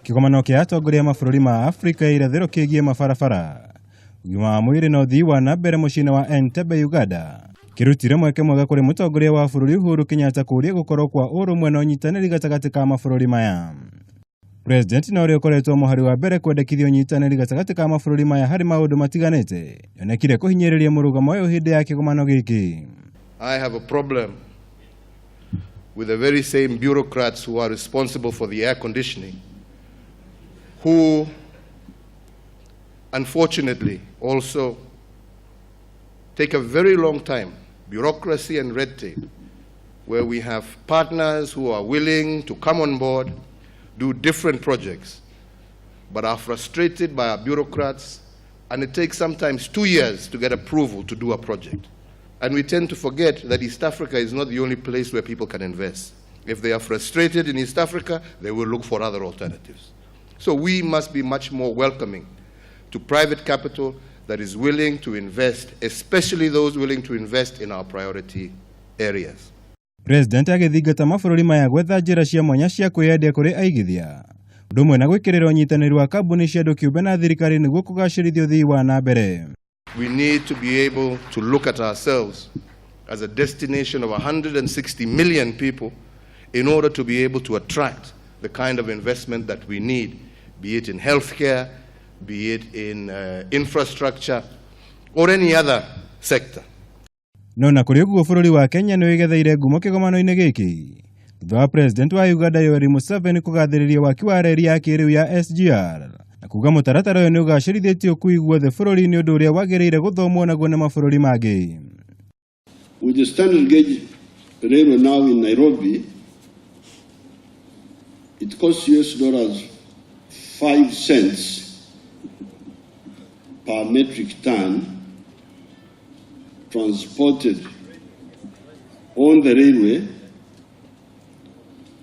Kĩgomano kĩa atongoria a mabũrũri ma Afrika ya irathĩro kĩgiĩ mabarabara, ũgima wa mwĩrĩ na ũthii wa na mbere mũciĩ-inĩ wa Entebbe, Uganda, kĩrutire mweke mwega kũrĩ mũtongoria wa bũrũri Uhuru Kenyatta kũũria gũkorwo kwa ũrũmwe na ũnyitanĩri gatagatĩ ka mabũrũri maya. President na ũrĩa ũkoretwo mũhari wa mbere kwendekithia ũnyitanĩri gatagatĩ ka mabũrũri maya harĩ maũndũ matiganĩte, nĩonekire kũhinyĩrĩria mũrũgamo ũyũ hĩndĩ ya kĩgomano gĩkĩ. I have a problem with the very same bureaucrats who are responsible for the air conditioning, who unfortunately also take a very long time, bureaucracy and red tape, where we have partners who are willing to come on board, do different projects, but are frustrated by our bureaucrats, and it takes sometimes 2 years to get approval to do a project. And we tend to forget that East Africa is not the only place where people can invest. If they are frustrated in East Africa, they will look for other alternatives. So we must be much more welcoming to private capital that is willing to invest, especially those willing to invest in our priority areas. President agĩthingata mabũrũri maya gwetha njĩra cia mwanya cia kwĩyendia kũrĩ aigithia, ũndũ ũmwe na gwĩkĩrĩra ũnyitanĩri wa kambuni cia andũ kĩũmbe na thirikari nĩguo kũgacĩrithia ũthii wa na mbere. We need to be able to look at ourselves as a destination of 160 million people in order to be able to attract the kind of investment that we need, be it in healthcare, be it in infrastructure, or any other sector. No na kũrĩ ũguo, bũrũri wa Kenya nĩ wĩgetheire ngumo kĩgomano-inĩ gĩkĩ thutha wa President wa Uganda Yoweri Museveni kũgathĩrĩria waki wa reri ya kĩrĩu ya SGR na kuga mũtaratara ũyũ nĩ ũgacĩrithĩtie ũkui guothe bũrũri-inĩ, ũndũ ũrĩa wagĩrĩire gũthomwo naguo nĩ mabũrũri mangĩ. With the standard gauge railway now in Nairobi, it costs US dollars 5 cents per metric ton transported on the railway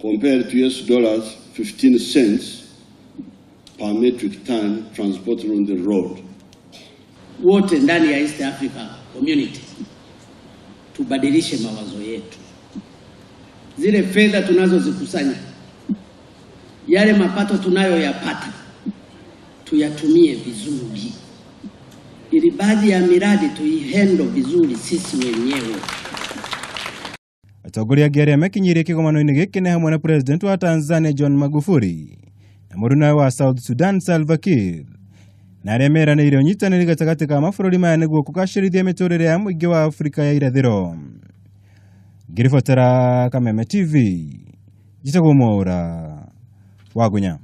compared to US dollars 15 cents per metric ton transported on the road. Wote ndani ya East Africa Community tubadilishe mawazo yetu. Zile fedha tunazozikusanya, yale mapato tunayoyapata, tuyatumie vizuri, ili baadhi ya miradi tuihandle vizuri sisi wenyewe. Atongoria angĩ arĩa mekinyirie kĩgomano-inĩ gĩkĩ nĩ hamwe na President wa Tanzania John Magufuli na mũrunawe wa South Sudan Salva Kiir, na arĩa meranĩire ũnyitanĩri gatagatĩ ka mabũrũri maya nĩguo kũgacĩrithia mĩtũrĩre ya mũingĩ wa Afrika ya irathĩro. Ngĩribotera Kameme TV, njĩtagwo Mwaũra Wagunya.